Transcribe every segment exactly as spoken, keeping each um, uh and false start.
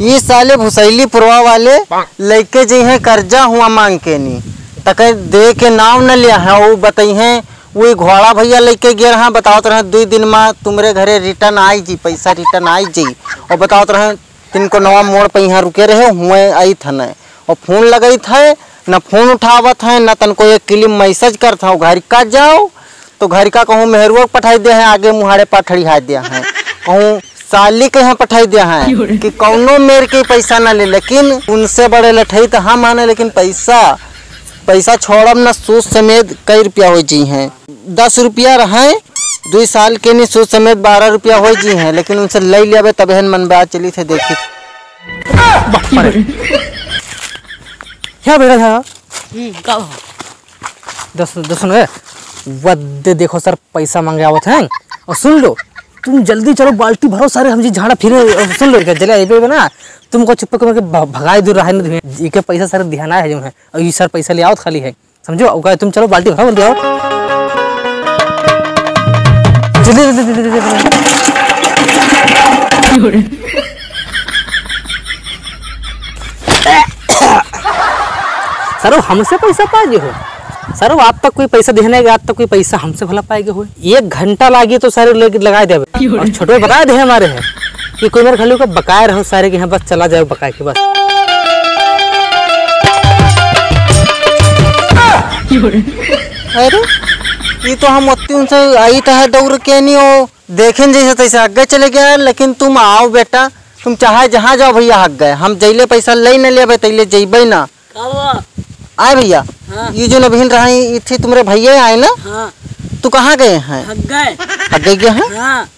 ई साले भुसैली पुरवा वाले लइके जइहें कर्जा हुआ मांग के नी, तके दे के नाव न लिया है। ऊ बतइहें, ऊ घोड़ा भइया लइके गे रहा, बतावत रहे, "दुई दिन मा तुमरे घरे return आई जी, पैसा return आई जी।" और बतावत रहे, "तिनको नवा मोड़ पे यहाँ रुके रहे, हुए आई थने।" और फोन लगई थे, न फोन उठावत है, न तनको एक किली message करत है, "घर का जाओ।" तो घर का कहूँ मेहरुआ के पठाई दे हैं, आगे मुहाड़े पठड़िया दे हैं, कहूँ साली के यहाँ पठाई दे हैं कि कौनो मेर के पैसा ना ले, लेकिन उनसे बड़े लठई तो हम आने, लेकिन पैसा, पैसा छोड़ब ना, सूद समेत कई रुपया हो जी हैं। दस रुपया रहे, दुई साल के नी, सूद समेत बारह रुपया हो जी हैं, लेकिन उनसे ले लेबे तबे हन मन बा चली थे देखी। बाप रे। क्या बेटा था? हम्म, का हो? दस, दस न, वद्दे देखो सर, पैसा मांगे आवत हैं। और सुन लो, तुम जल्दी चलो, बाल्टी भरो सारे, हम जी झाड़ा फिरे, और सुन लो, जले आइबे ना, तुमको चुप करके भ-, भगाए दूर रहे ना, इके पैसा सारे दिहाना है जो है, और ये सर पैसा ले आवत खाली है, समझो, ओका तुम चलो, बाल्टी भरो, जल्दी आओ। जल्दी, जल्दी, जल्दी, जल्दी, जल्दी। सरो, हमसे पैसा पाए हो? सरो, आज तक कोई पैसा देने के, आज तक कोई पैसा हमसे भला पाए हो? एक घंटा लागी तो सारे लेके लगा देबे। और छोटवे बता दे हमारे हैं कि कोई मेरे खाली का बकाए रहो सारे के यहाँ, बस चला जाए बकाए के बस। अरे, ये तो हम ओत्ती उनसे आई तो है दौड़ के नहीं हो, देखें जैसे तैसे आगे चले गया, लेकिन तुम आओ बेटा, तुम चाहे जहाँ जाओ भैया, हक गए। हम जैले पैसा ले न लेबे, तैले जैबे ना। का हुआ? आए भैया, हाँ। ये जो नबीन रहा, ये थी तुम्हारे भैया आए ना? हाँ। तू कहाँ गए हैं? हक गए। हक गए गए हैं? हाँ।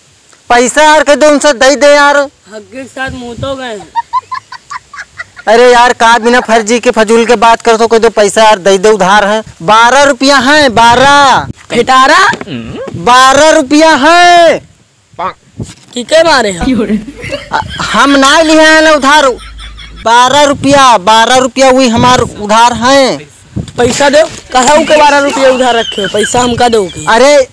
पैसा यार कह दो, उनसे दे दे यार। हक गए के साथ मुँह तो गए हैं। अरे यार, का बिना फर्जी के फजूल के बात कर तो, कह दो पैसा यार दे दे, उधार है। बारह रुपया है, बारह। फिटारा? बारह रुपया है। किके मारे हो? आ, हम ना लिए हैं ना उधार। बारह रुपया, बारह रुपया वही हमार उधार है। पैसा दो, कहू के बारह रुपया उधार रखे हो, पैसा हमका दो के। अरे,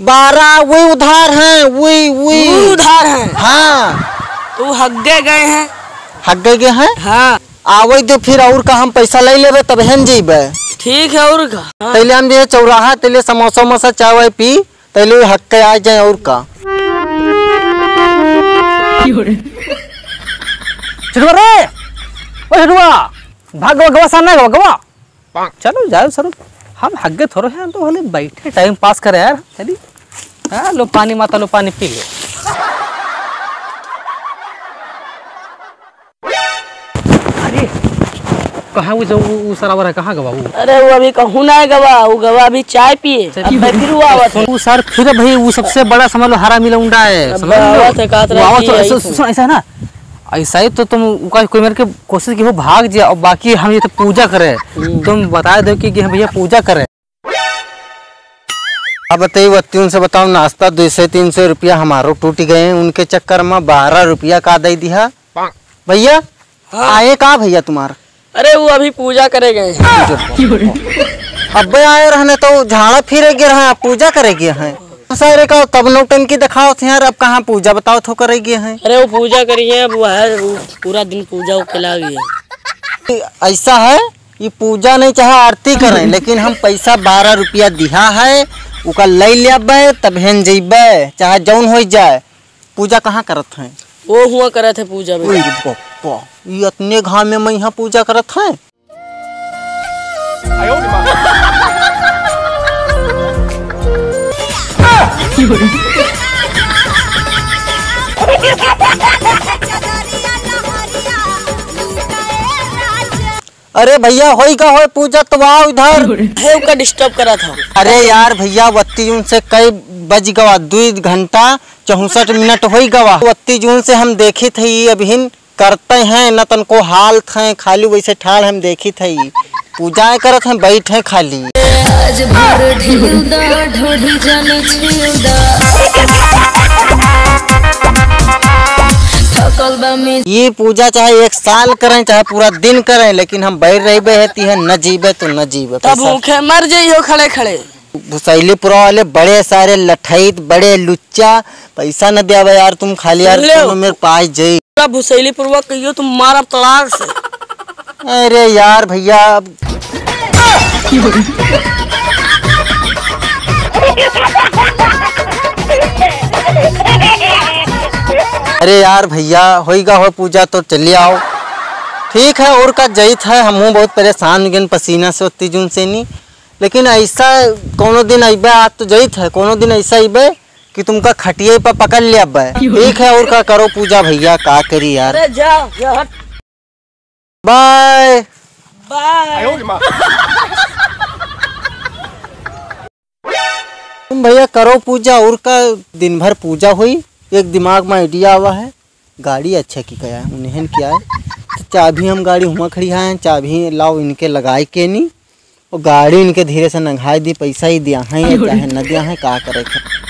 बारह वही उधार है, वही, वही। वो उधार है? हाँ। तो हग्गे गए हैं? हग्गे गए हैं? हाँ। आवै दे फिर, और का हम पैसा ले लेबे, तब हम जइबे। ठीक है, और का? हाँ। तैले हम जे चौराहा, तैले समोसा वमोसा, चाय वाय पी, तैले हक्के आ जाए और का। चुटवा रे, ओ चुटवा, भाग गवा, गवा सामने गवा, गवा। चलो जाओ सर, हम हग्गे थोड़े हैं, हम तो खाली बैठे time pass करे यार, चली। हाँ, लो पानी माता, लो पानी पी लो। अरे, कहाँ वो जो, वो, वो सरावर है, कहाँ गवा वो? अरे, वो अभी कहूँ ना गवा, वो गवा अभी चाय पिए। चाय अब पिए। मैं फिर वो आवत है। वो सर, फिर भाई, वो सबसे बड़ा समझ लो हरामी लौंडा है, अब समझ लो। आवत है, कहत वो रहा आवत कि तो यही ऐसा, तो। सुन, ऐसा है ना, ऐसा ही तो तुम उका कोई मेरे के कोशिश की हो भाग जाए, और बाकी हम ये तो पूजा करे। हम्म। तुम बता दो कि, कि हम भैया पूजा करे। अब बताइए, वत्ती उनसे बताओ, नाश्ता दो सौ तीन सौ रुपया हमारो टूट गए, उनके चक्कर में बारह रुपया का दे दिया। भैया, हाँ। आए का भैया तुम्हार? अरे, वो अभी पूजा करे गए हैं। अबे आए रहने तो झाड़ा फिरे गए हैं, पूजा करे गए हैं। सारे का तब नौटंकी दिखाओ थे यार, अब कहाँ पूजा बताओ थो करे गए हैं? अरे, वो पूजा करिए, अब वो है, वो पूरा दिन पूजा के लागिए। ऐसा है, ये पूजा नहीं चाहे आरती करें, लेकिन हम पैसा बारह रुपया दिहा है, उका ले लेबे, तबहेन जइबे, चाहे जौन हो जाए। पूजा कहाँ करत हैं? वो हुआ करत है पूजा में। ओए रे बापा, ये इतने घाम में मैं यहाँ पूजा करत हैं? अरे भैया, होई का होए पूजा, तो आओ इधर। है, ओका disturb करा था। अरे यार भैया, वत्ती जून से कई बज गवा, दुई घंटा चौसठ मिनट होई गवा। वत्ती जून से हम देखी थे, ये अभिन करते हैं, न तनको हाल थे, खाली वैसे ठाड़ हम देखी थे, पूजाएं करत हैं, बैठे खाली। आज भर ढील दा, ढोढ़ी जन छील दा। थकल बा में। ये पूजा चाहे एक साल करें, चाहे पूरा दिन करें, लेकिन हम बैर रहिबे है, तिहे न जीबे तो न जीबे। तब पैसा भूखे मर जइहो खड़े खड़े। भुसैलीपुरा वाले बड़े सारे लठैत, बड़े लुच्चा, पैसा न देवा यार तुम खाली यार, सुन ले। तुम मेरे पास जाई। भुसैलीपुरवा कहियो तुम मारब तड़ाक से। अरे यार भैया, अब अरे यार भैया, होइगा हो पूजा तो चली आओ। ठीक है, और का जइत है, हमहूँ बहुत परेशान हो गए पसीना से, उत्ती जून से नहीं। लेकिन ऐसा कोनो दिन अइबे, आज तो जइत है, कोनो दिन ऐसा अइबे कि तुमका खटिये पर पकड़ लेबे। ठीक है, और का करो पूजा भैया, का करी यार। अरे जा, जा हट। बाय। बाय। तुम भैया करो पूजा, और का दिन भर पूजा हुई। एक दिमाग में आइडिया आवा है, गाड़ी अच्छा की कया है, उन्हें क्या है, तो चाबी हम गाड़ी हुआ खड़ी है, चाबी लाओ इनके लगाए के नी, और गाड़ी इनके धीरे से नंगाई दी, पैसा ही दिया है या चाहे न दिया है, का करे के।